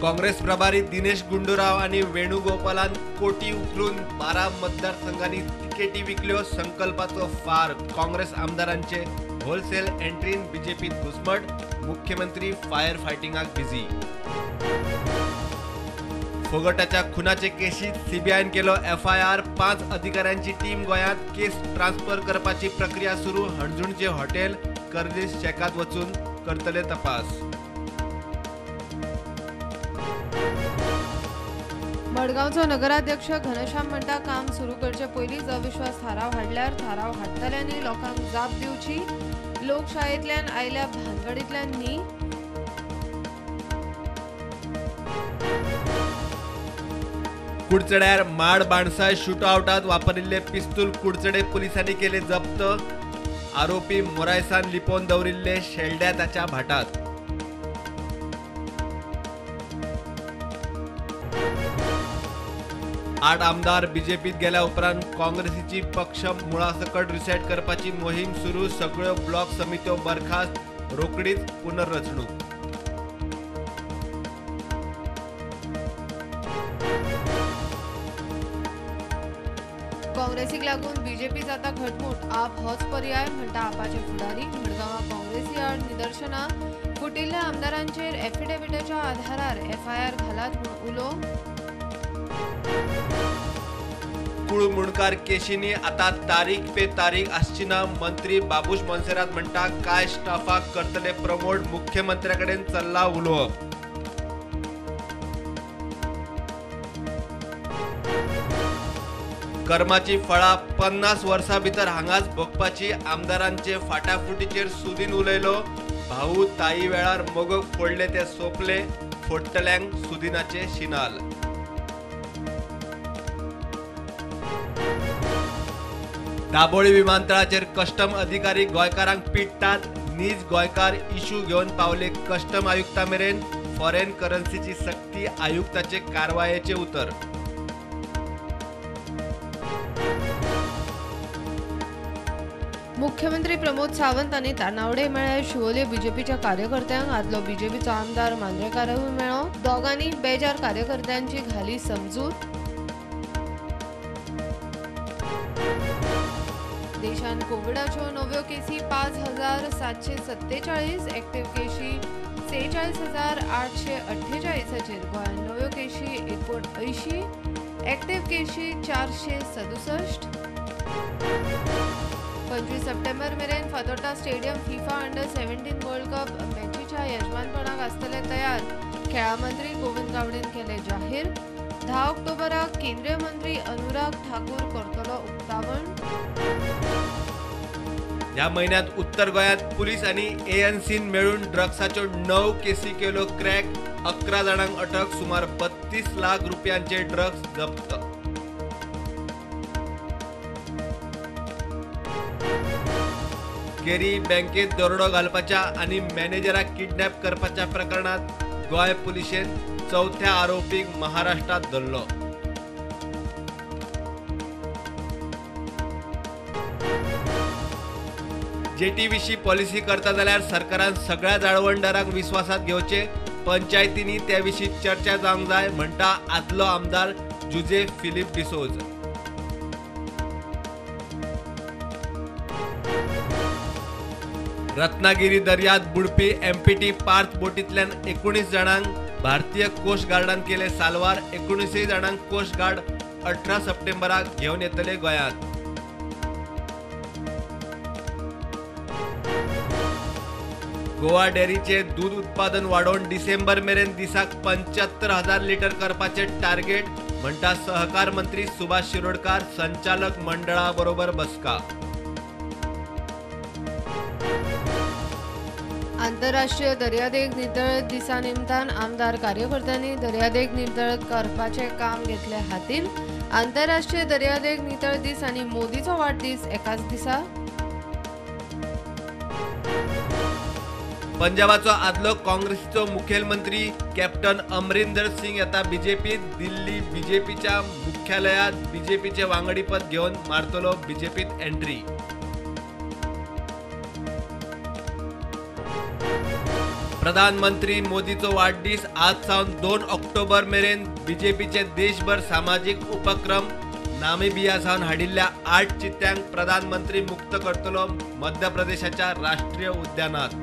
काँग्रेस प्रभारी दिनेश गुंडूराव आणि वेणुगोपालान कोटी उखलून 12 मतदारसंघांनी तिकेटी विकल्यो। संकल्पाचो फार, काँग्रेस आमदारांचे होलसेल एंट्रीन बीजेपीत घुसमट, मुख्यमंत्री फायर फायटिंगाक बिझी। फोगटाच्या खुनाचे केशीत सीबीआयन केलो एफआयआर, 5 अधिकाऱ्यांची टीम गोंयांत, केस ट्रान्सफर करपाची प्रक्रिया सुरू। हणजूणचे हॉटेल कर्लीस शॅकात वचून करतले तपास। मडगांवचो नगराध्यक्ष घनश्याम म्हणटा काम सुरू करचे पयलींच अविश्वास थाराव हाडल्यार थाराव हाडटल्यांनी लोकांक जाप दिवची, लोकशायेंतल्यान आयल्या भानगडींतल्यान न्ही। कुडचड्यार माड बाणसाय शूटआवटात वापरिल्ले पिस्तूल कुडचडे पुलिसांनी केले जप्त, आरोपी मोरायसान लिपोवन दवरिल्ले शेल्ड्या ताच्या भाटात। आठ आमदार बीजेपीत गेल्या उपरांत काँग्रेसीची पक्ष मुळासकट रिसेट करपाची मोहीम सुरू, सगळ्यो ब्लॉक समित्यो बरखास्त, रोकडीच पुनर्रचणूक। काँग्रेसीक लागून बीजेपी जाता घटमूट, आप होच पर्याय म्हणटा आपाचे फुडारी। मडगांवां काँग्रेसी आड निदर्शनां, फुटिल्ल्या आमदारांचेर एफिडेविटाच्या आधारार एफआयआर घालात म्हूण उलो। कुळमुणकार केशींनी आता तारीख पे तारीख आसची ना, मंत्री बाबूश मोन्सेरात म्हणटा काय स्टाफाक करतले प्रमोट, मुख्यमंत्र्या कडेन चल्ला उलोवप। कर्माची फळां 50 वर्सां भितर हांगाच भोगपाची, आमदारांचे फाटाफुटीचेर सुदीन उलयलो। भाऊ ताई वेळार मोगक फोडले ते सोंपले, फोडटल्यांक सुदिनाचे शिनाल। दाबोळी विमानतळाचेर कस्टम अधिकारी गोंयकारांक पिडटात, नीज गोंयकार इशू घेवन पावले कस्टम आयुक्ता मेरेन, फॉरेन करन्सीची सक्ती, आयुक्ताचे कारवायेचे उतर। मुख्यमंत्री प्रमोद सावंत आनी तानावडे मेळ्ळे शिवोले बीजेपीच्या कार्यकर्त्यांक। आदलो बीजेपीचो आमदार मांद्रेकारूय मेळ्ळो, दोगांनी बेजार कार्यकर्त्यांची घाली समजूत। देशांत कोविडाच्यो नव्यो केसी 5747, एक्टिव्ह केशी 46,848चेर। गोंयांत नव्यो केशी 79, एक्टिव्ह केशी 467। 25 सप्टेंबर मेरेन Fatorda stadium FIFA under 17 world cup मॅचीच्या यजमानपणाक आसतले तयार, खेळां मंत्री गोविंद गावडेन केले जाहीर। 10 ऑक्टोबराक केंद्रीय मंत्री अनुराग ठाकूर करतलो उक्तावण। ह्या म्हयन्यांत उत्तर गोंयांत पुलीस आनी एएनसीन मेळून ड्रग्साच्यो 9 केसी केल्यो क्रॅक, 11 जाणांक अटक, सुमार 32 लाख रुपयांचे ड्रग्स जप्त। केरी बँकेत दरोडो घालपाच्या आनी मॅनेजराक किडनॅप करपाच्या प्रकरणात गोंय पुलिशेन चवथ्या आरोपीक महाराष्ट्रात धरलो। जेटी विशीं पॉलिसी करता जाल्यार सरकारान सगळ्या जाळवणदारांक विस्वासात घेवचे, पंचायतींनी त्या विशीं चर्चा जावंक जाय म्हणटा आदलो आमदार जुजे फिलीप डिसोज। रत्नागिरी दर्यात बुडपी एमपीटी पार्थ बोटींतल्यान 19 जाणांक भारतीय कोस्ट गार्डान केले साल्वार, 19 जाणांक कोस्ट गार्ड 18 सप्टेंबराक घेवन येतले गोंयांत। गोवा डेअरीचे दूध उत्पादन वाडोवन डिसेंबर मेरेन दिसाक 75,000 लिटर करपाचे टार्गेट म्हणटा सहकार मंत्री सुभाष शिरोडकार, संचालक मंडळा बरोबर बसका। आंतरराष्ट्रीय दर्यादेग नितळ दिसा निमतान आमदार कार्यकर्त्यांनी दर्यादेग नितळ करपाचें काम घेतले हातीन। आंतरराष्ट्रीय दर्यादेग नितळ दीस आनी मोदीचो वाडदीस एकाच दिसा। पंजाबाचो आदलो काँग्रेसीचो मुखेलमंत्री कॅप्टन अमरिंदर सिंग येता बीजेपीत, दिल्ली बीजेपीच्या मुख्यालयात बीजेपीचे वांगडीपद घेवन मारतलो बीजेपीत एंट्री। प्रधानमंत्री मोदीचो वाडदीस आज सावन 2 ऑक्टोबर मेरेन बीजेपीचे देशभर सामाजीक उपक्रम. नामिबिया सावन हाडिल्ल्या 8 चित्यांक प्रधानमंत्री मुक्त करतलो मध्य प्रदेशाच्या राष्ट्रीय उद्यानात.